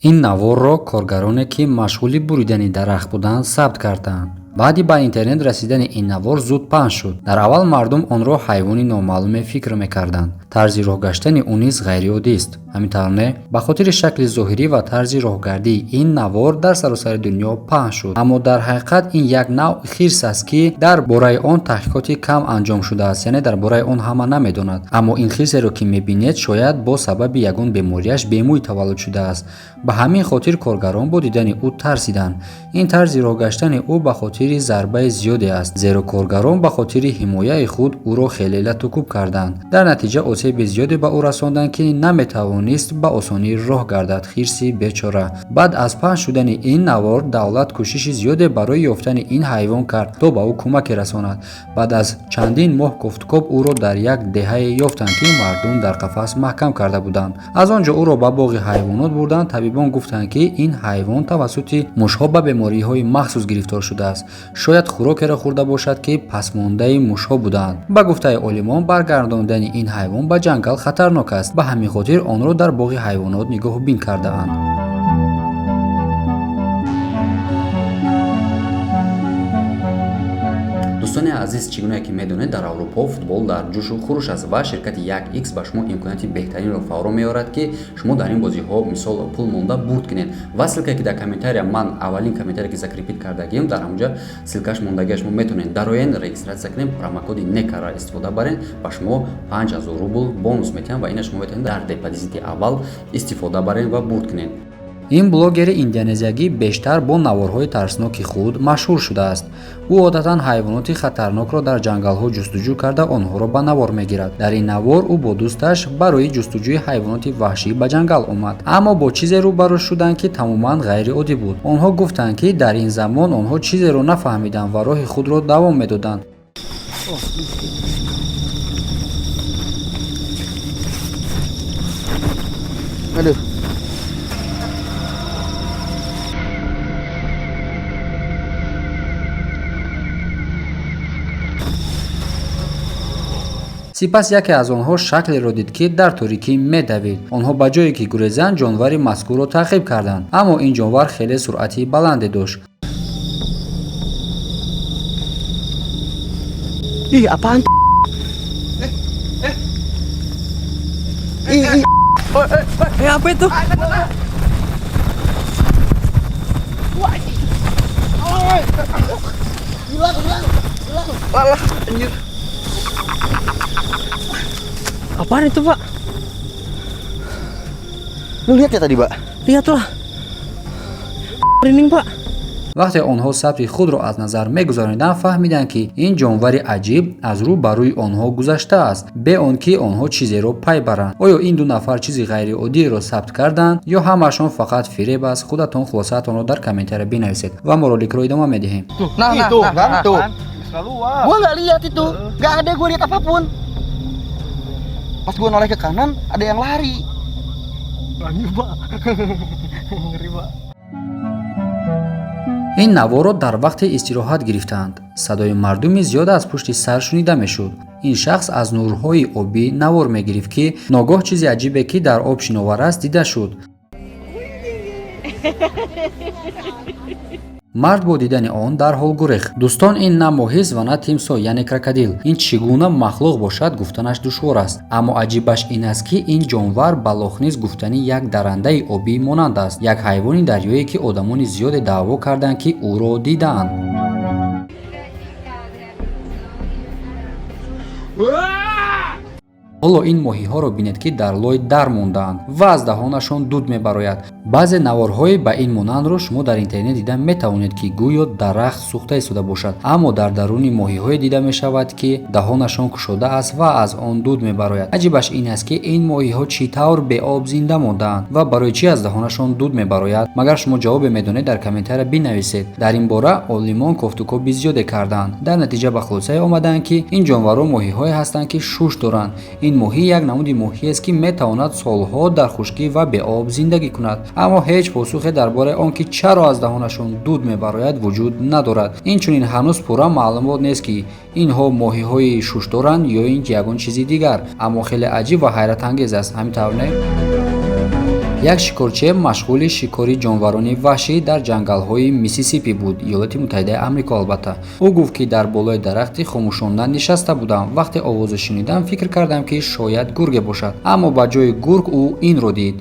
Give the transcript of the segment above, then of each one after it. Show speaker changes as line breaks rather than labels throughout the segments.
Ин наворро коргароне, ки машғули буридани дарахт буданд, сабт карданд. Баъди ба интернет расидани ин навор зуд паҳн шуд. Дар аввал мардум онро ҳайвони номаълуме фикр мекарданд. Тарзи роҳ гаштани ӯ низ ғайриоддист. Ҳамин тавр не? Ба хотири шакли зоҳирӣ ва тарзи роҳгардии ин навор дар саросари дунё паҳн шуд. Аммо дар ҳақиқат ин як навъ хирс аст, ки дар бораи он таҳқиқоти кам анҷом шудааст, яъне дар бораи он ҳама намедонад. Аммо ин хирсеро, ки мебинед, шояд бо сабаби ягон бемориаш бемӯй таваллуд шудааст. Ба ҳамин хотир коргарон бо дидани ӯ тарсиданд. Ин тарзи роҳ гаштани ӯ ба хотири зарбаи зиёде аст, зеро коргарон ба хотири ҳимояи худ ӯро хеле латукӯб карданд. Дар натиҷа осеби зиёде ба ӯ расонданд, ки наметавонист ба осонӣ роҳ гардад. Хирси бечора. Баъд аз паҳн шудани ин навор давлат кӯшиши зиёде барои ёфтани ин ҳайвон кард, то ба ӯ кӯмаке расонад. Баъд аз чандин моҳ кофтукоб ӯро дар як деҳае ёфтанд, ки мардум дар қафас маҳкам карда буданд. Аз он ҷо ӯро ба боғи ҳайвонот бурданд. Табибон гуфтанд, ки ин ҳайвон тавассути мушҳо ба бемориҳои махсус гирифтор шудааст. Шояд хӯрокеро хӯрда бошад, ки пасмондаи мушҳо будаанд. Ба гуфтаи олимон, баргардондани ин ҳайвон ба ҷангал хатарнок аст. Ба ҳамин хотир онро дар боғи ҳайвонот нигоҳубин кардаанд. Дӯстони азиз, чӣ гуна ки медонед, дар Аврупо футбол дар ҷӯшу хуруш аст ва ширкати 1x ба шумо имконияти беҳтаринро фаро меорад, ки шумо дар ин бозиҳо мисол пул монда бурд кунед. Ва ссылка е ки дар комментария, ман аввалин комментарие ки закрепить кардагием, дар ҳамонҷа ссылка ш мондагия, шумо метавонед дароен, регистрация кунед, промокоди некара истифода барен, ба шумо 5000 рубл бонус метиҳанд ва ина шумо метавонед дар депозити аввал истифода барен ва бурд кунед. Ин блогери индонезиягӣ бештар бо наворҳои тарсноки худ машҳур шудааст. Ӯ одатан ҳайвоноти хатарнокро дар ҷангалҳо ҷустуҷӯ карда, онҳоро ба навор мегирад. Дар ин навор ӯ бо дӯсташ барои ҷустуҷӯи ҳайвоноти ваҳшӣ ба ҷангал омад, аммо бо чизе рӯбарӯ шуданд, ки тамоман ғайриоддӣ буд. Онҳо гуфтанд, ки дар ин замон онҳо чизеро нафаҳмиданд ва роҳи худро давом медоданд.
Aduh.
Сипас яке аз онҳо шаклеро дид, ки дар торикӣ медавид. Онҳо ба ҷое ки гурезанд, ҷонвари мазкурро таъқиб карданд, аммо ин ҷонвар хеле суръати баланде дошт.
Ih, apaan? Ih, ih.
Eh, apa itu?
Alah, anjir.
Apaan itu, Pak?
Lu lihat ya tadi, Pak?
Lihatlah. Merinding, Pak.
Вақте онҳо сабти худро аз назар мегузарониданд, фаҳмиданд, ки ин ҷонвари аҷиб аз рӯ ба рӯи онҳо гузаштааст, бе он ки онҳо чизеро пай баранд. Оё ин ду нафар чизи ғайриоддиеро сабт карданд ё ҳамаашон фақат фиреб аст? Худатон хулосаатонро дар комментария бинависед ва мо роликро идома медиҳем.
Nah, nah,
Itu
nah,
kan
nah,
tuh.
kan. Gua nggak lihat itu. Nggak ada gua lihat apapun. Pas gua noleh ke kanan, ada yang lari.
Anjir, Pak. Ngeri, Pak.
Ин наворро дар вақти истироҳат гирифтаанд. Садои мардуми зиёд аз пушти сар шунида мешуд. Ин шахс аз нурҳои обӣ навор мегирифт, ки ногоҳ чизи аҷибе, ки дар об шиновар аст, дида шуд. Мард бо дидани он дарҳол гурехт. Дӯстон, ин на моҳист ва на тимсоҳ, яъне крокодил. Ин чӣ гуна махлуқ бошад, гуфтанаш душвор аст. Аммо аҷибаш ин аст, ки ин ҷонвар ба Лохнес гуфтани як дарандаи обӣ монанд аст, як ҳайвони дарёе, ки одамони зиёде даъво карданд, ки ӯро дидаанд. Ҳоло ин моҳиҳоро бинед, ки дар лой дар мондаанд ва аз даҳонашон дуд мебарояд. Баъзе наворҳои ба ин монандро шумо дар интернет дида метавонед, ки гӯё дарахт сӯхта истода бошад, аммо дар даруни моҳиҳое дида мешавад, ки даҳонашон кушода аст ва аз он дуд мебарояд. Аҷибаш ин аст, ки ин моҳиҳо чӣ тавр беоб зинда мондаанд ва барои чӣ аз даҳонашон дуд мебарояд? Магар шумо ҷавобе медонед, дар комментария бинависед. Дар ин бора олимон кофтукоби зиёде кардаанд. Дар натиҷа ба хулосае омадаанд, ки ин ҷонварон моҳиҳое ҳастанд, ки шуш доранд. Ин моҳӣ як намуди моҳиест, ки метавонад солҳо дар хушкӣ ва беоб зиндагӣ кунад, аммо ҳеҷ посухе дар бораи он, ки чаро аз даҳонашон дуд мебарояд, вуҷуд надорад. Инчунин ҳанӯз пурра маълумот нест, ки инҳо моҳиҳои шушдоранд ё ин ягон чизи дигар, аммо хеле аҷиб ва ҳайратангез аст. Ҳамин тавр, не? Як шикорчие машғули шикори ҷонварони ваҳшӣ дар ҷангалҳои Миссисипи буд, Иёлоти Муттаҳидаи Амрико албатта. Ӯ гуфт, ки дар болои дарахти хомӯшонда нишаста будам. Вақте овозе шунидам, фикр кардам, ки шояд гурге бошад, аммо ба ҷои гург ӯ инро дид.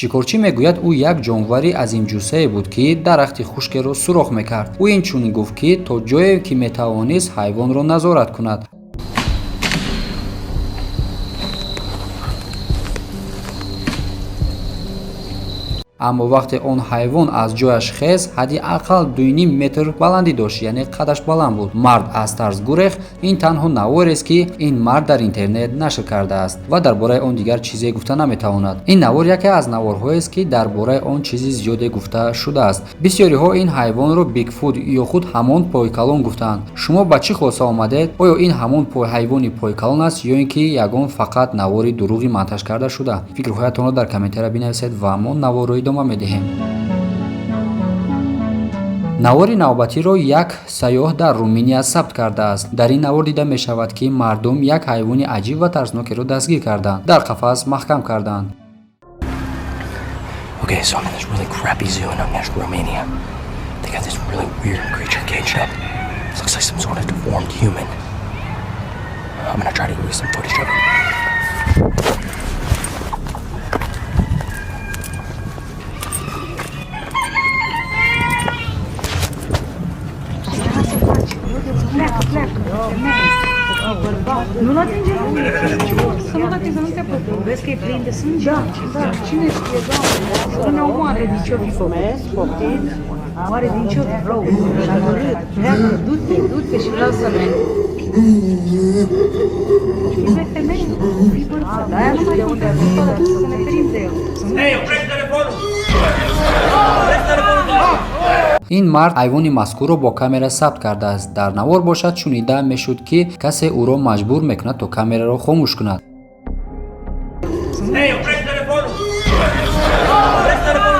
Шикорчӣ мегӯяд, ӯ як ҷонвари азимҷуссае буд, ки дарахти хушкеро сурох мекард. Ӯ инчунин гуфт, ки то ҷое ки метавонист, ҳайвонро назорат кунад. Аммо вақте он ҳайвон аз ҷояш хез, ҳадди ақал 2,5 метр баландӣ дошт, яъне қадаш баланд буд. Мард аз тарс гурехт. Ин танҳо наворест, ки ин мард дар интернет нашр кардааст ва дар бораи он дигар чизе гуфта наметавонад. Ин навор яке аз наворҳоест, ки дар бораи он чизи зиёде гуфта шудааст. Бисёриҳо ин ҳайвонро Бигфут ё худ ҳамон пойкалон гуфтаанд. Шумо ба чӣ хулоса омадед? Оё ин ҳамон ҳайвони пойкалон аст ё ин ки ягон фақат навори дурӯғи монтаж карда шуда? Фикрҳоятонро дар комментария бинависед ва мо наворро идома медиҳем. Навори навбатиро як сайёҳ дар Руминия сабт кардааст. Дар ин навор дида мешавад, ки мардум як ҳайвони аҷиб ва тарснокеро дастгир карданд, дар қафас маҳкам карданд.
Okay, so I'm in this really crappy zoo in Ungash, Romania. They got this really weird creature caged up. It looks like some sort of deformed human. I'm gonna try to get some footage of it.
Pleacă, femeie. Nu-l atinge nimic. Să nu-l atingi, să nu te apropii. Vezi că e plin de sânge? Da, da. Cine știe, doamne? Să ne omoare din ce-o fi făcut. Oare din ce-o fi rău? Și urât. Pleacă, du-te, du-te și lasă-ne. Fii femeie, fii bărbat. De-aia nu mai contează. Să ne ferim de el.
Hei, oprește telefonul! Oprește telefonul!
Ин мард ҳайвони мазкурро бо камера сабт кардааст. Дар навор бошад, шунида мешуд, ки касе ӯро маҷбур мекунад, то камераро хомӯш кунад.
Hei, oprește telefonul! Oprește telefonul!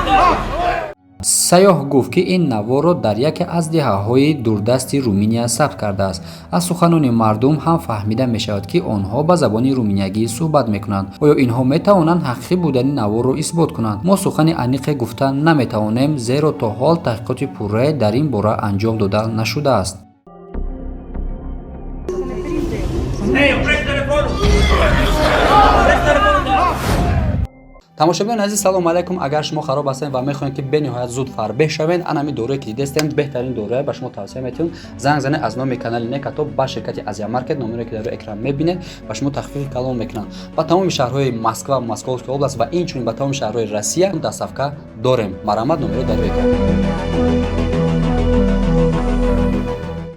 Сайёҳ гуфт, ки ин наворро дар яке аз деҳаҳои дурдасти Руминия сабт кардааст. Аз суханони мардум ҳам фаҳмида мешавад, ки онҳо ба забони руминиягӣ суҳбат мекунанд. Оё инҳо метавонанд ҳақиқӣ будани наворро исбот кунанд? Мо сухани аниқе гуфта наметавонем, зеро то ҳол таҳқиқоти пуррае дар ин бора анҷом дода нашудааст.
Hei, oprește telefonul! Oprește telefonul!
Тамошобинони азиз, салому алайкум. Агар шумо хароб ҳастед ва мехоҳед, ки бениҳоят зуд фарбеҳ шавед, ана ҳамин дорое, ки дидестем, беҳтарин дорое, ба шумо тавсия метиҳам. Занг занед аз номи канали Некато ба ширкати Азия Маркет, номере, ки дар рӯи экран мебинед, ба шумо тахфифи калон мекунанд. Ба тамоми шаҳрҳои Москва, Московская область ва инчунин ба тамоми шаҳрҳои Россия доставка дорем. Марҳамат, номеро дар рӯи экран.